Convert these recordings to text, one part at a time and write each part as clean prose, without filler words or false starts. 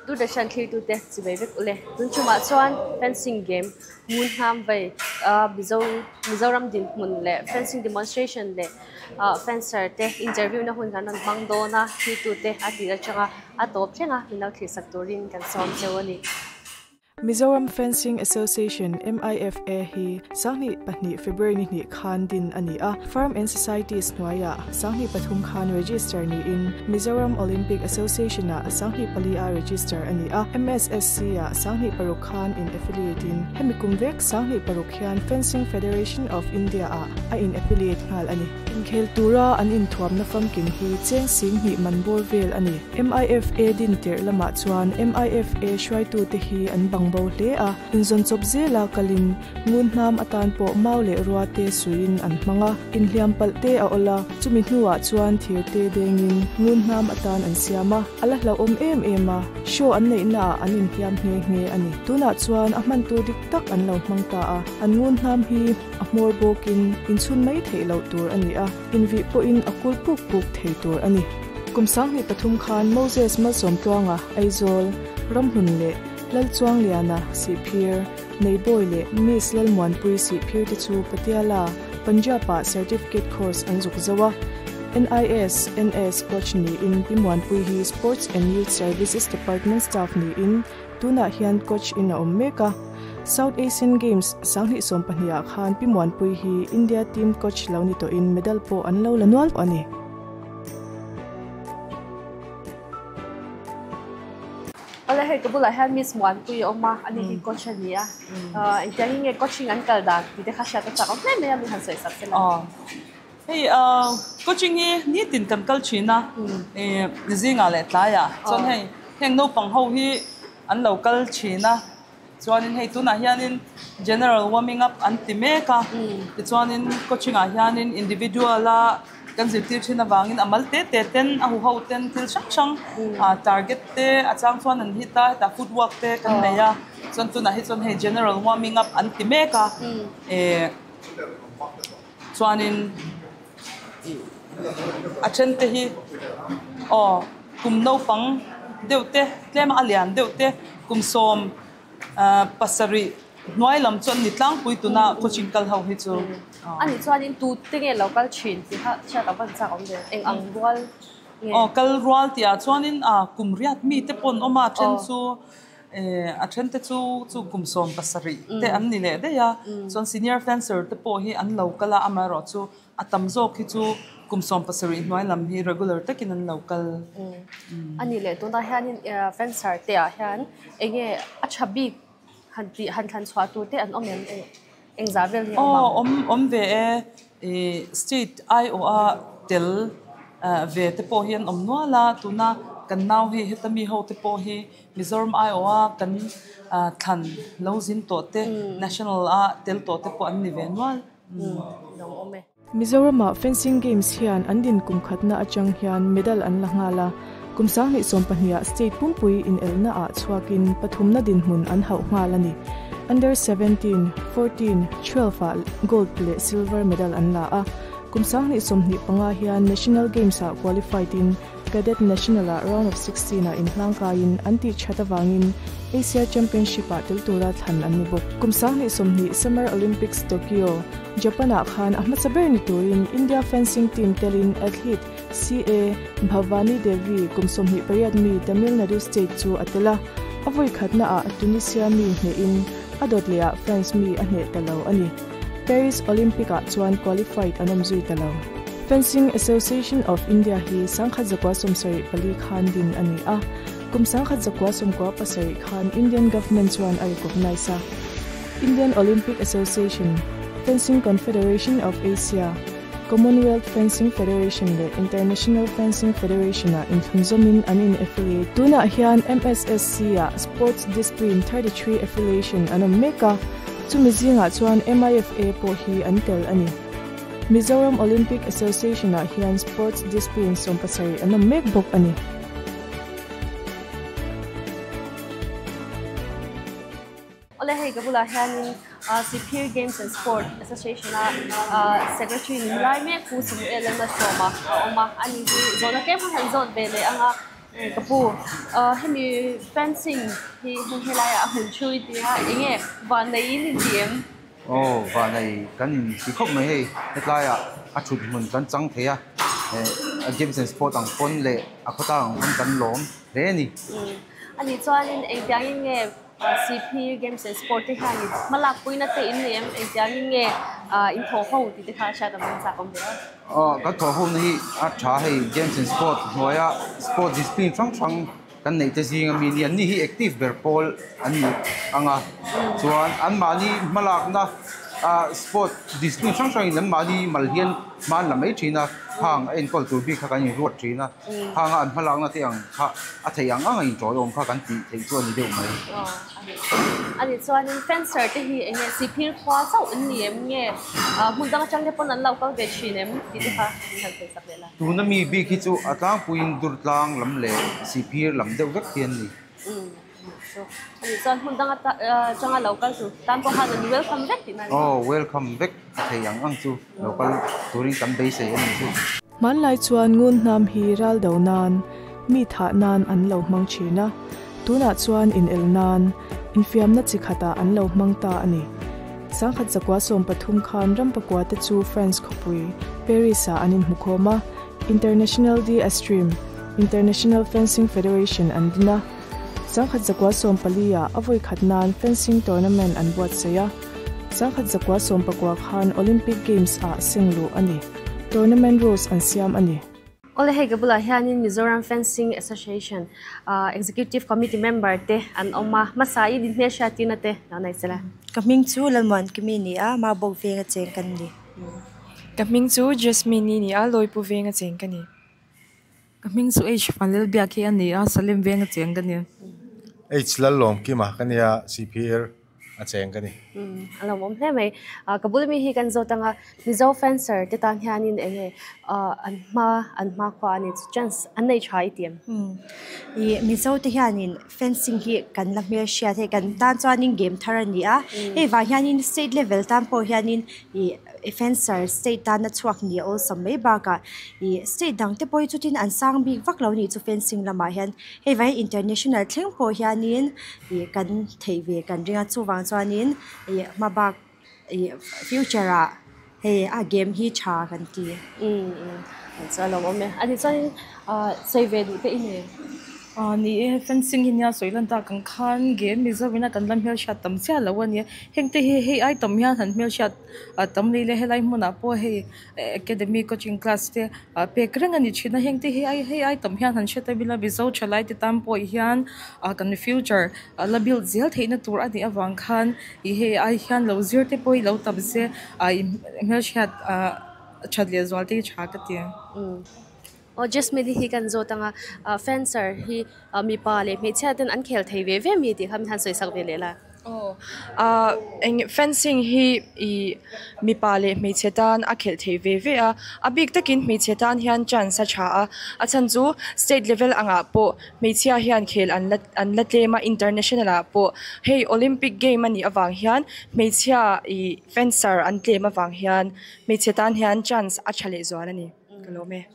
Doordarshan thlirtute chivei vek ule. Tun chungah chuan fencing game ngun hnam vei ah Mizo Mizoram dinhmun leh fencing demonstration leh ah fencer te interview na hun kan rawn hmang dawn a thlirtute a tir atanga a tawp thleng a min lo thlirsak turin kan sawm cheu a ni. Mizoram Fencing Association, MIFA, hi 2002 February ni hnih khan din a ni a, Firm and Societies hnuaiah 2003 khan register niin Mizoram Olympic Association-ah 2004 a register a ni a, MSSC-ah 2006 khan in affiliate in hemi kum vek 2006 hian Fencing Federation of India-ah a in affiliate nghal a ni. Inkhel tura an inthuamna famkim hi cheng 2000 man bawr vel a ni. MIFA din tirh lamah chuan MIFA hruaitute hi an bang bo hle a, inzawn chawp zela kalin ngun hnam atan pawh mau leh rua te suiin an hmang a, inhliam palh te a awl a, chumi hnuah chuan thir te dengin ngun hnam atan an siam a, a la hlauhawm em em a, show an neihnaah an inhliam nghe nghe a ni. Tunah chuan a hman tur dik tak an lo hmang ta a, an ngun hnam hi a hmawr bawkin inchhun mai theih loh tur a ni a. Invih pawhin a kul puk puk thei tur a ni. Kum 2003 khan Moses Malsawmtluanga, Aizawl, Ramhlun leh Lalchuangliana, Sihphir, Neibawi leh Miss Lalmuanpui Sihphir te chu Patiala, Punjab-ah Certificate Course an zuk zo a. NIS, NS, Coach niin Pi Muanpui hi Sports and Youth Services Department staff niin Tunah hian coach in a awm mek a, South Asian Games 2020 ah khan Pi Muanpui hi India team coach lo ni tawhin medal pawh an lo la nual a ni. Awle hei ka bulah hian Miss Muanpui a awm a, ani hi coach a ni a, engtiang in nge coaching an kal dan tih te kha hriat a chak awm hle mai a, min han sawi sak se la. Hei coaching hi nitin kan kal thin a, zingah leh tlaiah chuan hei heng naupang ho hi an lo kal thin a, chuanin hei tunah hianin general warming up an ti mek a, tichuanin coaching ah hianin individual a kan zirtir thin avangin a mal te te ten a huho ten thil hrang hrang target te a chang chuan an hit a, hetah footwork te kan nei a, chuan tunah hi chuan hei general warming up an ti mek a. Chuanin a then te hi aw kum naupang deuh te tlem a lian deuh te kum sawm ah pasarih hnuai lam chu an ni tlangpui tuna coaching kal ho hi chu. A nih chuanin tu te nge lo kal thin tih kha hriat a van chak awm ve eng ang rual nge? Aw kal rual tih ah chuanin ah kum riat mi te pawh an awm a a then chu. A then te chu chu kum 17 te an ni leh daih a, chuan senior fencer te pawh hi an lo kal a, amaherawh chu a tam zawk hi chu kum 17 hnuai lam hi regular takin an lo kal. A nih leh tunah hianin fencer te ah hian eng nge a tha bik han tih han thlan chhuah tur te an awm em eng zah vel hi a awm ang? Aw awm awm ve e, ih state aiawh a tel ve te pawh hi an awm nual a, tuna kan nau hei heta mi ho te pawh hi Mizoram aiawha kan thlan lo zin tawh te, national a tel tawh te pawh an ni ve nual. Mizoramah Fencing Games hian an din kum khatna atang hian medal an la nghal a, kum 2020 ah state pumpui inelna ah chhuakin pathumna dinhmun an hauh nghal a ni. Under 17, 14, 12 ah gold leh silver medal an la a, kum 2025 hian National Games ah qualified in Cadet National-ah Round of 16 ah inhlangkaiin an tih that avangin Asia Championship-ah tel tura thlan an ni bawk. Kum 2020 Summer Olympics Tokyo, Japan-ah khan a hmasa ber ni turin India fencing team telin athlete CA Bhavani Devi kum 28 mi Tamil Nadu state chu a tel a, a vawi khatnaah Tunisia mi hnehin a dawt lehah France mi a hneh ta lo a ni. Paris Olympic-ah chuan qualified an awm zui ta lo. Fencing Association of India hi 1974 khan din a ni a, kum 1997 khan Indian government chuan a recognise a. Indian Olympic Association, Fencing Confederation of Asia, Commonwealth Fencing Federation leh International Fencing Federation-ah inthlunzawmin an in-affiliate. Tunah hian MSSC-ah Sports Discipline 33 affiliation an awm mek a, chumi zingah chuan MIFA pawh hi an tel a ni. Mizoram Olympic Association-ah hian Sports Discipline 17 an awm mek bawk a ni. Awle hei ka bulah hianin Sihphir Games and Sport Association-a Secretary ni lai mek Pu Samuel Lalmalsawma a awm a, ani hi zawhna tlem han zawt ve leh ang a. Ka pu, hemi fencing hi hei helaiah a hmun thu i ti a, enge vanei in inti em? Aw, vanei kan inti khawp mai hei, hetlaiah a thut hmun kan chang thei a, a games and sport ang pawn leh a khawtlang ang pawn kan lawm hle a ni. Ani chuanin engtiangin nge CP Games and Sport te hianin hmalak puina te in nei em? Engtiangin nge in thawh ho tih te kha hriat a van chak awm ve a. Aw, kan thawh ho na hi a tha hei Games and Sport hnuaia sport discipline hrang hrang kan neih te zing ami nia ni hi active ber pawl an ni ang a, chuan anmahni hmalakna ah sport discipline hrang hrangin anmahni mal hian hma an la mai thin a, hang a enkawl tur bik kha kan inruat thin a. Hanga an hmalakna te ang kha a theih ang ang a inṭawlawm kha kan tih theih chu a ni deuh mai. A nih chuanin fencer te hi eng nge Sihphir khua chauh an ni em nge hmun dang atang te pawn an lo kal ve thin em tih te kha min han sawi sak leh la. Tuna mi bik hi chu a tlangpuiin Durtlang lam leh Sihphir lam deuh vek hi an ni. A nih chuan hmun dang atanga lo kal tur tan pawh khan an welcome vek tihna a ni. Aw, welcome vek a theih ang ang chu lo kal turin kan beisei a nih chu. Hmanlai chuan ngun hnam hi ral do nan, mi thah nan an lo hmang thin a, tunah chuan inel nan, infiamna chi khatah an lo hmang ta a ni. Sangkhat zakua 13 khan ram pakua te chu France khawpui, Paris-ah an inhmukhawm a, International de Escrime, International Fencing Federation an din a. 1914 ah a vawi khat nan fencing tournament an buatsaih a. 1919 khan Olympic Games ah seng luh a ni. Tournament rules an siam a ni. Awle hei ka bulah hianin Mizoram Fencing Association Executive Committee member te an awm a, hmasa i dinhmel hriattirna te lo nei sela. Ka hming chu Lalmuan Kimi ni a, Mabawk venga cheng kan ni. Ka hming chu Jasmine i ni a, Lawipu venga cheng ka ni. Ka hming chu H Vanlel Biak hi a ni a, Salem venga cheng ka ni. H Lallawmkima ka ni a, Sihphir a cheng ka ni. A lawmawm hle mai. Ka bul mi hi kan zawt anga Mizo fencer te tan hianin eng nge an hma an hma khua a ni chu chance an nei tha i ti em? I Mizo te hianin fencing hi kan la hmelhriat hei kan tan chuanin game thar a ni a, hei vang hianin state level tan pawh hianin ih fencer state tana chhuak ni a awlsam mai bakah ih state dang te pawh hi chutin an sang bik vak lo nih chu fencing lamah hian hei vangin international thleng pawh hianin ih kan theih ve kan ring a chuvang chuanin ih hma bak ih future ah hei a game hi tha kan ti. Chuan a lawmawm e. Ani chuanin sawi ve duh te i nei. Ni e, fencing hi nia sawi lan tak ang khan game Mizoramina kan la hmelhriat tam chiah lo a ni. Heng te hi hei ai tam hian han hmelhriat tam lei leh helai hmunah pawh hei academy coaching class te pek reng a ni thin a. Heng te hi hei ai tam hian han hre ta ila Mizo thalai te tan pawh hian kan future la build zel theihna tur a nih avang khan ih hei ai hian lo zir te pawh hi lo tam se hmelhriat that leh zual te hi tha ka ti. Aw Jasmine hi kan zawt anga fencer hi mipa leh hmeichhia ten an khel thei ve ve mi tih kha min han sawi sak ve leh la. Aw eng fencing hi ih mipa leh hmeichhe tan a khelh thei ve ve a, a bik takin hmeichhe tan hian chance a tha a, a chhan chu state level angah pawh hmeichhia hian khel an la an la tlem a international ah pawh hei Olympic game a nih avang hian hmeichhia ih fencer an tlem avang hian hmeichhe tan hian chance a tha leh zual a ni ka lawm e.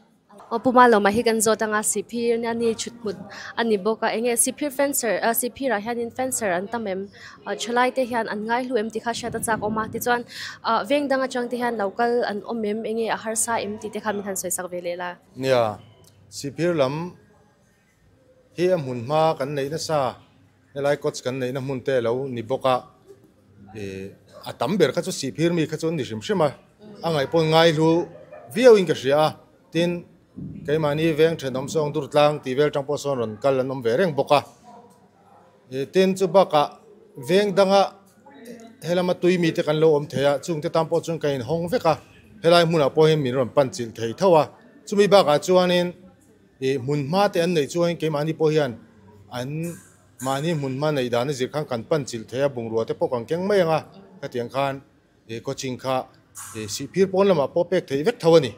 Aw Pu Malawma hi kan zawt anga Sihphir nia ni chhut hmut a ni bawk a enge Sihphir fencer ah Sihphir ah hianin fencer an tam em ah thalai te hian an ngai hlu em tih kha hriat a chak awm a tichuan ah veng dang atang te hian lo kal an awm em enge a harsa em tih te kha min han sawi sak ve leh la. Nia, Sihphir lam hi a hmun hma kan neih nasa helai coach kan neihna hmun te lo ni bawk a ih a tam ber kha chu Sihphir mi kha chu an ni hrim hrim a a ngaih pawn ngai hlu viau in ka hria a tin keimahni veng thenawm sawng dur tlang tih vel tang pawh sawn rawn kal an awm ve reng bawk a ih tin chu bakah veng danga helama tui mi te kan lo awm thei a chung te tan pawh chuan ka inhawng vek a helai hmunah pawh hian min rawn pan chilh thei tho a chumi bakah chuanin. Ih hmun hma te an neih chuan keimahni pawh hian an mahni hmun hma neih dan a zir khan kan pan chilh thei a, bungrua te pawh kan keng mai ang a, khatiang khan ih coaching kha ih sihphir pawn lamah pawh pek theih vek tho a ni.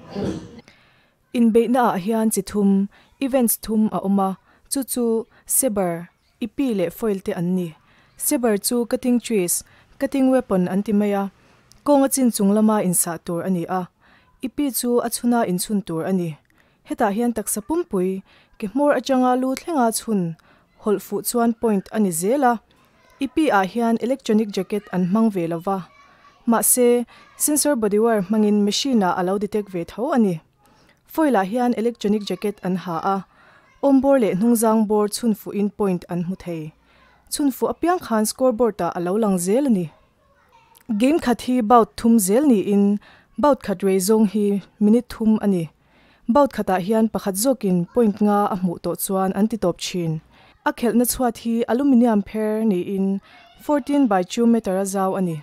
Inbeihna ah hian chi thum, events thum a awm a, chu chu Sabre, Ipi leh foil te an ni. Sabre chu cutting trees, cutting weapon an ti mai a, kawnga chin chung lama insah tur a ni a, ipi chu a chhuna inchhun tur a ni. Hetah hian taksa pumpui ke hmawr atanga lu thlenga chhun hawlh fuh chuan point a ni zel a. Epee ah hian electronic jacket an hmang ve lo va. Mahse, sensor body wire hmangin machine ah a lo detect ve tho a ni. Foil ah hian electronic jacket an ha a, awm bawr leh hnungzang bawr chhun fuhin point an hmu thei. Chhun fuh apiang khan scoreboard ah a lo lang zel a ni. Game khat hi bout thum zel niin bout khat rei zawng hi minute thum a ni. Bout khatah hian pakhat zawkin point nga a hmuh tawh chuan an ti tawp thin. A khelhna chhuat hi aluminium pher niin 14 by 2 meter a zau a ni.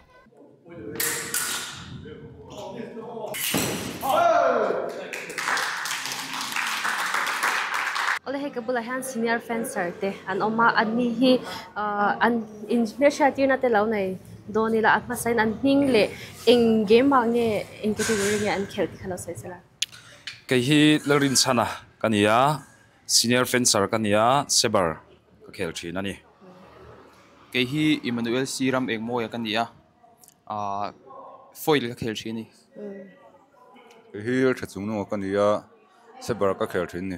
Awle hei ka bulah hian senior fencer te an awm a, an ni hi an in hmelhriattirna te lo nei dawn ila a hmasain an hming leh eng game ah nge eng category nge an khelh tih kha lo sawi sela. Kei hi Lalrinchhana ka ni a, senior fencer ka ni a, Saber ka khel thin a ni. Kei hi Emmanuel C Ram Engmawia ka ni a, foil ka khel thin a ni. Kei hi Tha Chungnunga ka ni a, Saber ka khel thin a ni.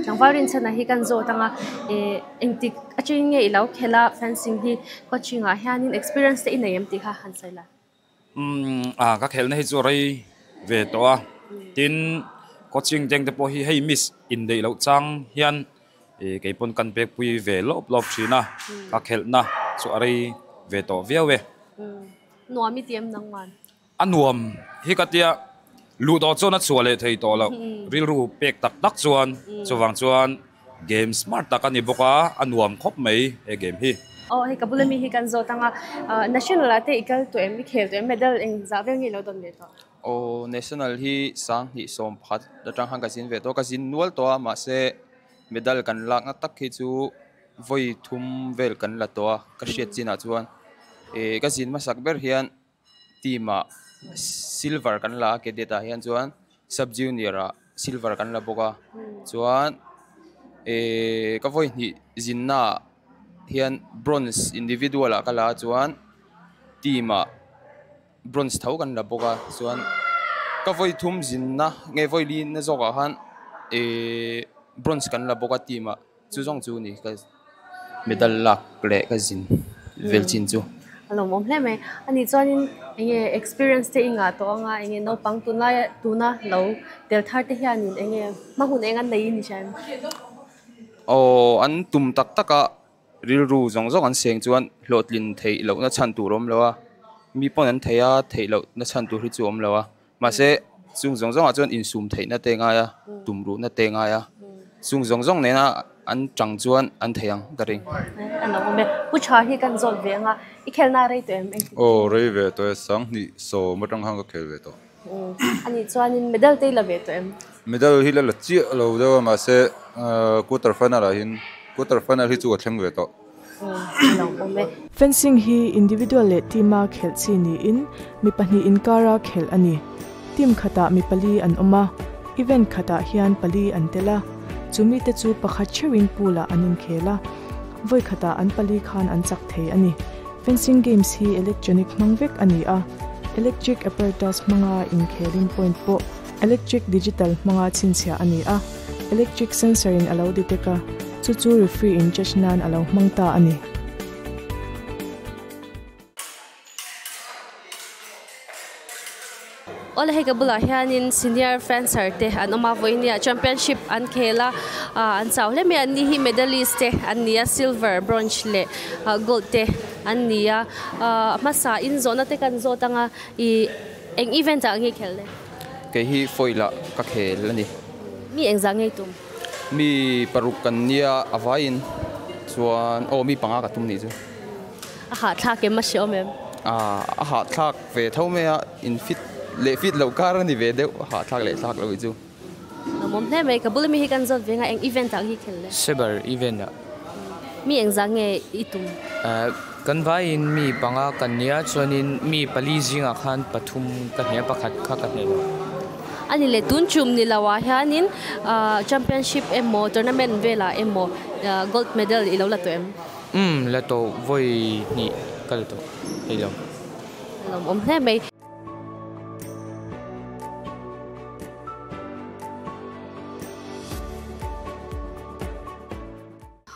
Tlangval Rinchhana hi kan zawt anga engtik atangin nge i lo khelh a, fencing hi coaching ah hianin experience te i nei em tih kha han sawi la. A ka khelhna hi chu a rei ve tawh a, tin coaching teng te pawh hi hei miss indeih loh chang hian ih kei pawn kan pek pui ve lawp lawp thin a, ka khelhna chu a rei ve tawh viau e. Nuam i ti em nangman? A nuam hi ka tia, luh tawh chuan a chhuah leh thei tawh loh, rilru pek tak tak chuan chuvang chuan Game smart tak a ni bawk a, a nuam khawp mai he game hi. Aw hei ka bula mi hi kan zawt ang a, national ah te i kal tawh em, i khel tawh em, medal eng zah vel nge i lo dawn ve tawh? Aw national hi sanghnih sawm pakhat atang khan ka zin ve tawh a, ka zin nual tawh a mahse medal kan lakna tak hi chu vawi thum vel kan la tawh a ka hriat chinah chuan ih ka zin hmasak ber hian team ah silver kan la a cadet ah hian chuan sub junior ah silver kan la bawk a chuan ehh ka vawi hnih zinna ah hian bronze individual ah ka la a chuan team ah bronze tho kan la bawk a chuan ka vawi thum zinna nge vawi li na zawk ah khan ehh bronze kan la bawk a team ah. Chu zawng chu ni ka medal lak leh ka zin vel chin chu. A lawmawm hle mai. Ani chuanin enge experience te i ngah tawh anga enge naupang tunlaia tuna lo tel thar te hianin enge hma hun eng an nei i ni hria em? Aw an tum tak tak a rilru zawng zawng an seng chuan hlawhtlin theih lohna chhan tur a awm lo a, mi pawn an thei a theih lohna chhan tur hi chu a awm lo a. Mahse, chung zawng zawngah chuan insum theihna te ngai a, tumruhna te ngai a, chung zawng zawng nena an tang chuan an thei ang ka ring. An lo awm e. Pu Tha hi kan zawt ve ang a, i khelna a rei tawh em? Engtin? Aw, rei ve tawh e, sanghnih sawm atang khan ka khel ve tawh. Anih chuanin medal te i la ve tawh em? Medal hi la la chiah lo deuh a, mahse quarter final ah hian quarter final hi chu ka thleng ve tawh. Fencing hi individual leh team-a khelh chi niin mi pahnih inkara khelh a ni. Team khatah mi pali an awm a, event khatah hian pali an tel a, chu mite chu pakhat theuhin pool-ah an inkhel a, vawi khatah an pali khan an chak thei a ni. Fencing games hi electronic hmang vek a ni a, electric apparatus hmanga inkhelin point pawh electric digital hmanga chhinchhiah a ni a. Electric sensor in a lo detect a, chu chu referee in judge nan a lo hmang ta a ni. Awle hei ka bulah hianin senior fencer te an awm a, vawinia championship an khel a, an chau hle mai a, an ni hi medalist te an ni a, silver, bronze leh gold te an ni a, hmasa in zawhna te kan zawt ang a, ih eng event ah nge i khelh le? Kei hi foil ah ka khel a ni. Mi engzah ngei tum? Mi paruk kan nia a vaiin chuan aw mi panga ka tum nih chu. A hahthlak em a hre awm em? A hahthlak ve tho mai a, in fit leh fit loh kar a ni ve deuh, a hahthlak leh thlak loh hi chu. Lawmawm hle mai, ka bula mi hi kan zawt ve nga eng event ah hi khel le? Saber event ah. Mi engzah nge i tum? Kan vaiin mi panga kan nia chuanin mi pali zingah khan pathum ka hne a, pakhat kha ka hne lo. A ni le, tun chum ni lo ah hianin championship emaw tournament velah emaw gold medal i lo la tawh em? Umm la tawh, vawi hnih ka la tawh hei lo. Lawmawm hle mai.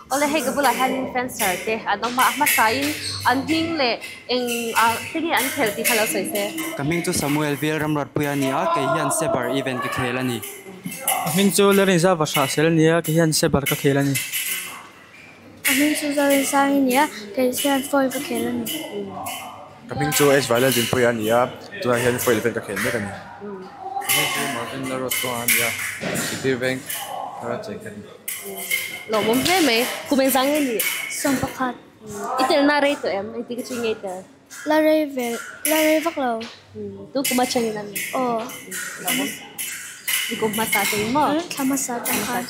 Ole hei ka bulah hianin fencer te an awm a, a hmasain an hming leh eng ah te nge an khel tih kha lo sawi se. Ka hming chu Samuel Vil Ramruatpuia a ni a, kei hian Sabre event ka khel a ni. Ka hming chu Lalrinza Vahrahsel a ni a, kei hian Sabre ka khel a ni. Ka hming chu Zorinsangi a ni a, kei hian foil ka khel a ni. Ka hming chu S Vailalzimpuia a ni a, tunah hian foil event ka khel mek a ni. Ka hming chu Marvin Lalruattuanga a ni a, Sihphir Veng thara chei ka ni. Lawmawm hle mai, kum engzah nge ni? 11. I telna rei tawh em? Engti ka chu i ngei tel? La rei ve, la rei vak lo. Tu kum atangin a mi? Aw. Lawmawm. I kum hmasa chengin maw? Thla hmasa chang khan.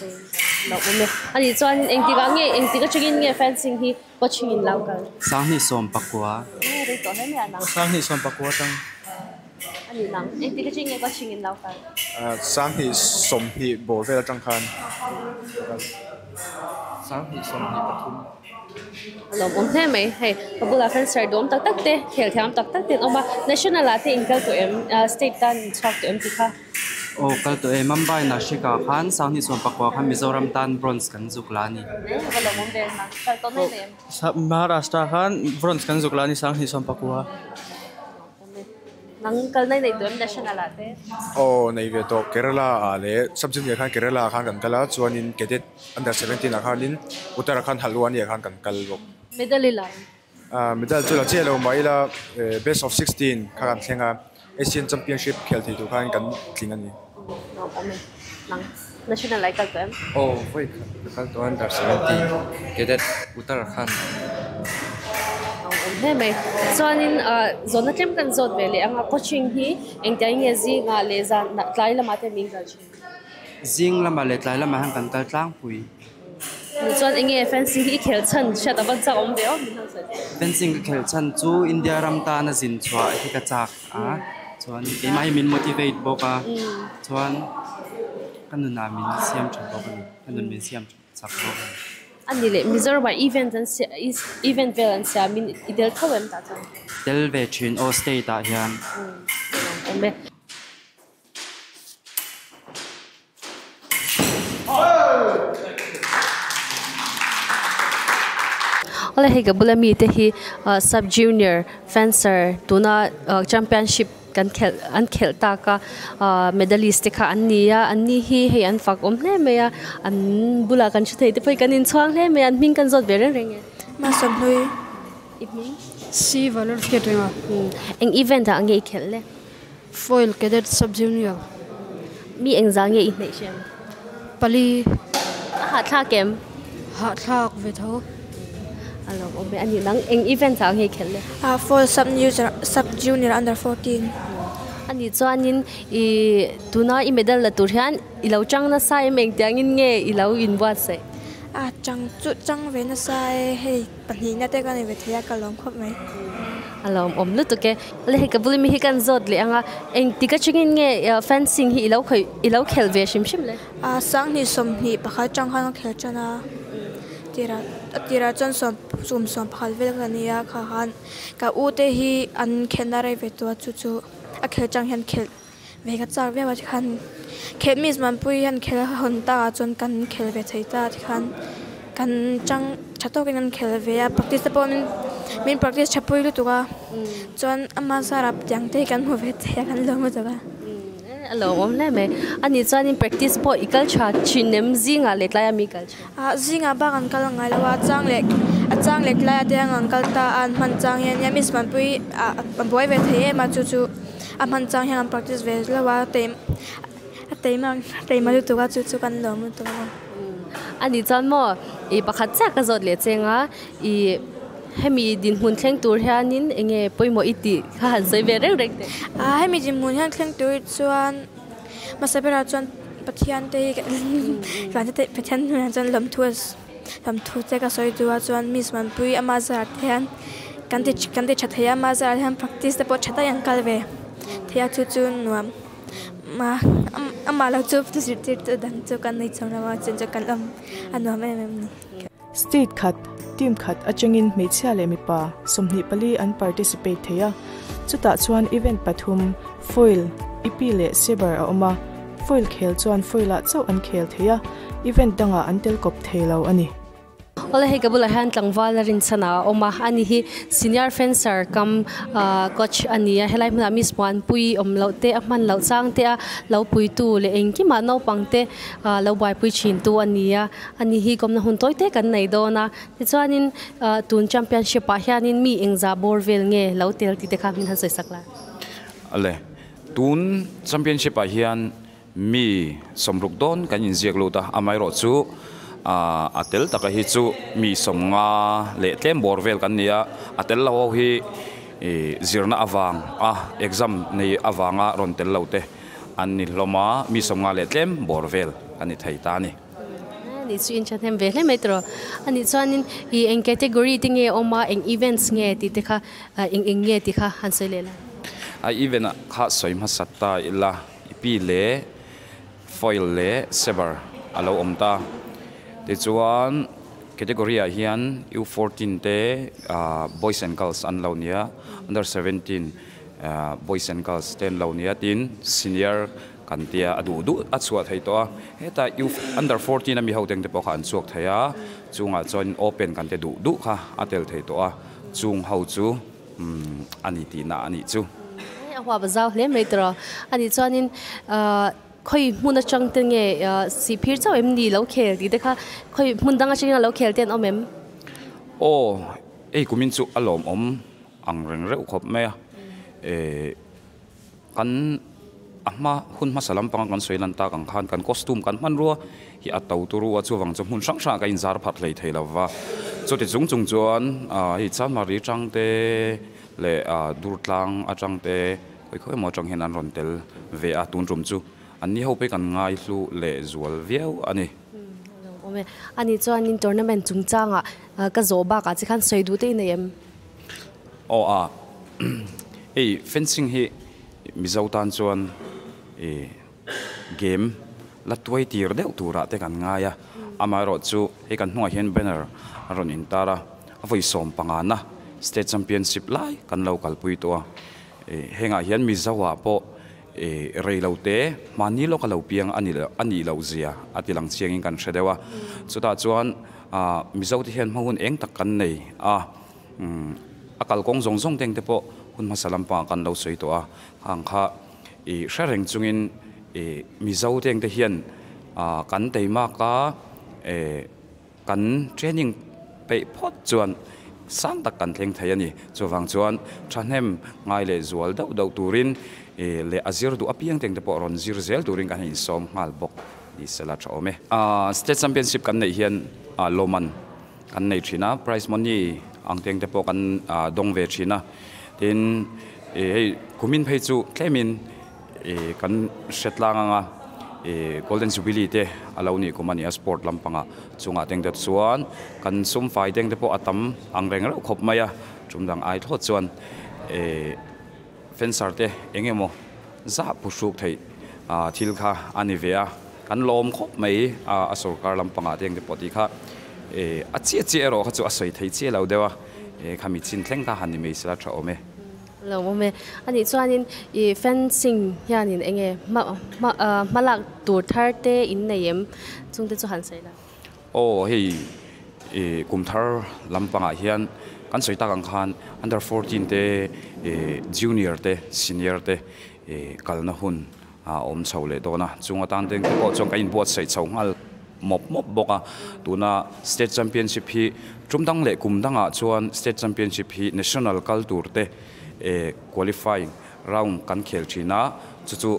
Lawmawm e. Ani chuan engtikah nge, engtik atangin nge fencing hi coaching in lo kal? 2019. Aw, rei tawh hle mai a nang. 2019 atang. Ani nang, engtik atangin nge coaching in lo kal? 2020 bawr vel atang khan ka kal. 2023. Lawmawm hle mai. Hei ka bulah fencer dawm tak tak te, khel thiam tak tak te an awm a. National ah te in kal tawh em? State tan in chhuak tawh em tih kha? Aw kal tawh e. Mumbai Nashik ah khan 2019 khan Mizoram tan bronze kan zuk la a ni. E va lawmawm ve na. Kal tawh mai mai em? Maharashtra khan bronze kan zuk la a ni 2019. Nang kal nai nei tawh em national ah te? Aw nei ve tawh. Kerala ah leh sub junior khan Kerala ah khan kan kal a chuanin cadet Under 17 ah khanin Uttarakhand Halwani ah khan kan kal bawk. Medal i la em? Ah medal chu la chiah lo mah ila best of 16 kha kan thleng a, Asian Championship khel thei tur khan kan tling a ni. Nuam awm e. Nang national ah i kal tawh em? Aw vawi khat ka kal tawh a under 17 cadet Uttarakhand. Nuam awm hle mai. Chuanin zawhna tlem kan zawt ve leh ang a, coaching hi engtiang nge zingah leh zan tlai lamah te min kal thin? Zing lamah leh tlai lamah hian kan kal tlangpui. Chuan eng nge fencing hi i khelh chhan hriat a va chak awm ve aw min han sawi teh. Fencing ka khelh chhan chu India ram tana zin chhuah hi ka chak a, chuan keimah hi min motivate bawk a, chuan ka nunah min siam tha bawk a ni, ka nun min siam chak bawk a ni. A ni leh Mizoramah event an siam event vel an siamin i tel tho em tah chuan? Tel ve thin aw state ah hian. Awm e. Awle hei ka bula mite hi sub junior fencer tuna championship kan khelh an khelh tak a medalist te kha an ni a an ni hi hei an fak awm hle mai a an bulah kan hre thei te pawh hi kan inchhuang hle mai a an hming kan zawt ve reng reng e. Hmasawmhlui. I hming? Si Valor hriat reng a. Eng event ah nge i khelh le? Foil Cadet Sub Junior. Mi engzah nge i hneih hrem? Pali. A hahthlak em? Hahthlak ve tho. A lo awm e. A nih nang eng event ah nge i khelh le? Foil Sub User Sub Junior Under 14. A nih chuanin i tuna i medal la tur hian i lo chang nasa em engtiangin nge i lo inbuatsaih? A chang chu chang ve nasa e hei. Pahnihna te ka nei ve thei a, ka lawm khawp mai. A lawm awm lutuk e. Le hei ka bul mi hi kan zawt leh ang a, engtik atangin nge fencing hi i lo khawih i lo khel ve hrim hrim le? A 21 21 atang khan ka khel tan a, tirah a tirah chuan sawm kum 11 vel ka ni a, kha khan ka u te hi an khelhna rei ve tawh a, chu chu a khel chang hian khelh ve ka chak viau a tikhan khelh miss Manpui hian khelh a hawn tak ah chuan kan khel ve thei ta tikhan kan chang tha tawkin kan khel ve a practice te pawh min practice tha pui lutuk a chuan ama zarah tiang te hi kan hmu ve thei a kan lawm lutuk a. A lawmawm hle mai. Ani chuanin practice pawh i kal tha thin em zingah leh tlaiah mi kal thin? Ah zingah bak an kal ngai lo a, a chang leh a chang leh tlaiah te ang an kal ta a an hman chang hian nia miss Manpui ah a buai ve thei em a chu chu a hman chang hian an practice ve lo a teim a teima a teima lutuk a chu chu kan lawm lutuk a. Ani chuan maw i pakhat chiah ka zawt leh cheng a i hemi dinhmun thleng tur hianin eng nge pawimawh i tih kha han sawi ve reng reng teh. A hemi dinhmun hian thleng tur chuan hmasa berah chuan Pathian te hi Pathian hnenah chuan lawmthu lawmthu te ka sawi duh a chuan miss Manpui ama zarah te hian kan ti kan ti tha thei a ama zarah hian practice te pawh tha tak in kal ve thei a chu chu nuam amah lo chu zirtirtu dang chu kan nei chho lo a chuan chu kan awm a nuam em em a ni. State khat, team khat atangin hmeichhia leh mipa 24 an participate thei a, chutah chuan event pathum, foil, ipi leh sabre a awm a, foil khel chuan foil ah chauh an khel thei a, event dangah an tel kawp thei lo a ni. Awle hei ka bulah hian tlangval a rinchhan ah a awm a ani hi senior fencer kam ah coach a ni a helai hmunah miss muanpui awm loh te a hman loh chang te a lo puitu leh engkimah naupang te ah lo buaipui thin tu a ni a ani hi kawmna hun tawi te kan nei dawn a tichuanin ah tun championship ah hianin mi engzah bawr vel nge lo tel tih te kha min han sawi sak la. Ale tun championship ah hian Mi sawmruk dawn kan inziak lut a, amaherawhchu a tel taka hi chu mi sawmnga leh tlem bawr vel kan ni a, a tel lo ho hi zirna avang a exam nei avanga rawn tel lo te an ni hlawm a, mi sawmnga leh tlem bawr vel kan ni thei ta a ni. Ani chu in thahnem ve hle mai tawh. Ani chuanin ih eng category te nge awm a, eng events nge tih te kha eng eng nge tih kha han sawi leh la. A event ah kha sawi hmasa ta ila. Ipi leh foil leh saber a lo awm ta. Tichuan category ah hian U 14 te boys and girls an lo nia, under 17 boys and girls te an lo nia tin senior kan tia a duh duh a chhuah thei tawh a. Hetah U under 14 ami ho teng te pawh kha an chhuak thei a, chungah chuan open kan te duh duh kha a tel thei tawh a, chung ho chu. Umm a ni tihna a nih chu. A huap a zau hle mai tawh a. A nih chuanin khawi hmun atang te nge sihphir chauh em ni lo khel tih te kha khawi hmun dang atangin a lo khel te an awm em? Aw, ei kumin chu a lawmawm ang reng reuh khawp mai a. Kan a hma hun hmasa lampanga kan sawi lan tak ang khan kan costume kan hmanrua hi a to turu a, chuvang chu hmun hrang hrangah ka inzar phat hlei thei lo va. Chuti chung chung chuan hei Chanmari atang te leh Durtlang atang te khawi khawi emaw atang hian an rawn tel ve a, tun tum chu anni ho pawh hi kan ngaihlu leh zual viau a ni. Awm e. Ani chuanin tournament chungchangah ka zawh bakah che khan sawi duh te i nei em? Aw a, hei fencing hi Mizo tan chuan ih game la tuai tir deuh turah te kan ngai a, amaherawh chu hei kan hnungah hian banner a rawn intar a, a vawi 15 na state championship lai kan lo kalpui tawh a, ih hengah hian Mizo ah pawh ih rei lo te hmani lawk a lo piang a ni a nih loh zia a ti lang chiangin kan hre deuh a, chutah chuan ah Mizo te hian hma hun eng tak kan nei a. Umm a kalkawng zawng zawng teng te pawh hun hmasa lampangah kan lo sawi tawh a, khang kha ih hre reng chungin ih Mizo teng te hian ah kan teimak a eh kan training peih phawt chuan sang tak kan thleng thei a ni. Chuvang chuan thahnem ngai leh zual deuh deuh turin ih leh a zir duh apiang teng te pawh rawn zir zel turin kan insawm nghal bawk ni sela tha awm e. Ah state championship kan neih hian ah lawmman Kan nei thin a, prize money ang teng te pawh kan dawng ve thin a, tin ih hei kumin phei chu tlemin ih kan hre tlang ang a, ih golden jubilee te a lo nih kum a ni a sport lampangah chungah teng te chuan kan sum fai teng te pawh a tam ang reng reuh khawp mai a, tum dang ai thlawt chuan ih fencer te eng emaw zah pu hruk theih thil kha a ni ve a, kan lawm khawp mai a, a sorkar lampangah te engte pawh tih kha a chiah chiah erawh kha chu a sawi thei chiah lo deuh a, khami chin thleng kha han ni mai sela tha awm e. Lawm awm e. Anih chuanin i fencing hianin eng nge hma hma hmalak tur thar te in nei em? Chungte chu han sawi la. Aw hei ih kum thar lampangah hian kan sawi tak ang khan under 14 te ih junior te senior te ih kalna hun a awm chho leh dawn a, chung atan te pawh chuan kan inbuatsaih chho nghal mawp mawp bawk a, tuna state championship hi tum dang leh kum dangah chuan state championship hi national kal tur te ih qualifying Round kan khel thin a, chu chu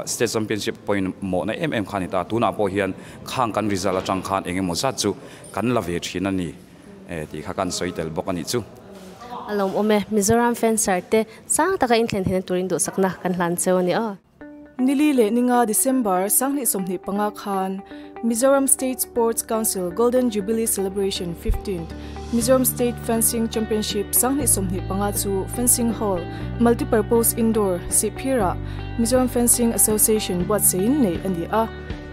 State Championship point mawhna em em kha a ni ta. Tunah pawh hian khang kan result atang khan eng emaw zat chu kan la ve thin a ni tih kha kan sawi tel bawk a nih chu. A lawmawm e, Mizoram fencer te sang taka inthlen theihna turin duhsakna kan hlan cheu a ni aw. Nili leh ninga December 2025 khan Mizoram State Sports Council Golden Jubilee Celebration 15th Mizoram State Fencing Championship 2025 chu Fencing Hall, Multipurpose Indoor, Sihphirah Mizoram Fencing Association buatseiin neih a ni a.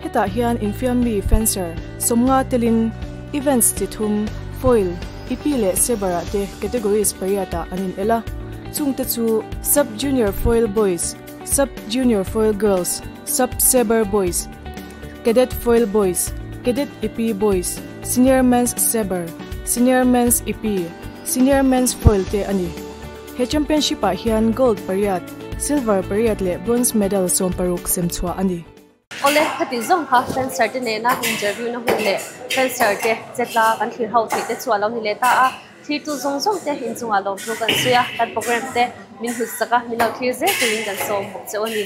Hetah hian infiammi fencer 50 telin events chi thum, foil, ipi leh sabre-ah te categories pariatah an inel a. Chungte chu Sub-Junior Foil Boys, Sub-Junior Foil Girls, Sub-Sabre Boys, Cadet Foil Boys, Cadet Epee Boys, Senior Men's Sabre, Senior Men's Epee, Senior Men's Foil te a ni. He championship ah hian gold pariat, silver pariat leh bronze medal 60 sem chhuah a ni. Awle, khati zawng kha fencer te nena interview na hun leh fencer te chetla kan thlir ho theih te chu a lo ni leh ta a, thirtu zawng zawng te inchungah lawmthu kan sawi a, kan program te min hlut sak a, min lo thlir zel turin kan sawm bawk che a ni.